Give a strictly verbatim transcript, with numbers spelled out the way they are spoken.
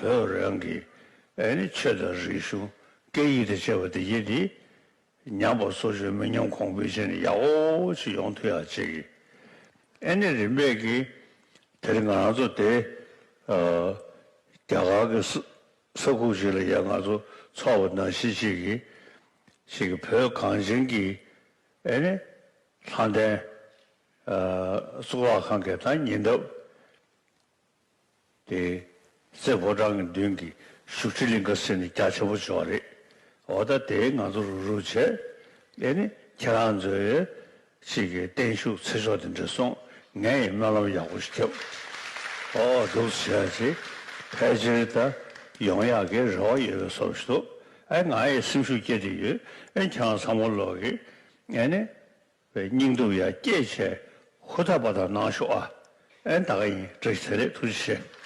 བོད་རང་གི་ཨེ་ནི་ཆོས་དང་རིག་གཞུང་སྐད་ཡིག་དང་བཅས་པ་དེ་ཡིན་དེ། ཉམས་པ་སོར་ཆུད་མི་ཉམས་གོང་འཕེལ་བྱས་ནས་ཡག་པོ་ཞིག་ཡོང་ཐུབ་ཡག་ཅིག་གི། ཨེ་ནི་རིམ་པས་ཀྱིས་དེར་ང་རང་ཚོ་དེ་ཨ་རྒྱ་གར་གྱི་ས་ས་ཁུག་ཅིག་ལ་ཡང་ང་ཚོ་ཚོགས་པ་ནང་བཞིན་ཅིག་གི་ཅིག་གི་བོད་གངས་ཅན་གྱི་ཨེ་ནི་ལྷ་ལྡན་ཨ་གཙུག་ལག་ཁང་གི་ད་ཉེ་འདབས། དེ་རྩེ་ཕོ་བྲང་གི་མདུན་གྱི་བཞུགས་ཁྲི་གླིང་ག་ཟེར་ནས་རྒྱ་ཆེན་པོ་ཅིག་ཡོད་རེད། འོ་ད་དེ་ང་ཚོ་རུག་རུག་བྱས། ཨེ་ནི་ཁྱེད་རང་ཚོའི་ཅིག་གི་བརྟན་བཞུགས་ཚེ་ཆོག་དེ་འདྲ་སོང་། ངས་ཡང་སྨོན་ལམ་ཡག་པོ་ཞིག་བརྒྱབ། ཨོ་འདུག་སེ་བྱས་ཅིག་ཕལ་ཆེར་ད་ཡོང་ཡག་གི་རེ་བ་ཡོད་པའི་བཟོ་ཞིག་འདུག་ཨེ་ང་ཡི་སེམས་ཤུགས་སྐྱེད་དེ་ཡོད། ཨེ་ཁྱེད་རང་ཚང་མ་ལོག་གི་ཨེ་ནི་སྙིང་སྟོབས་ཡར་སྐྱེད་བྱས་ཧུར་ཐག་པ་དང་གནང་ཤོག་ཨ། ཨེ་ད་ག་ཡིན། བཀྲ་ཤིས་བདེ་ལེགས། ཐུགས་རྗེ་ཆེ།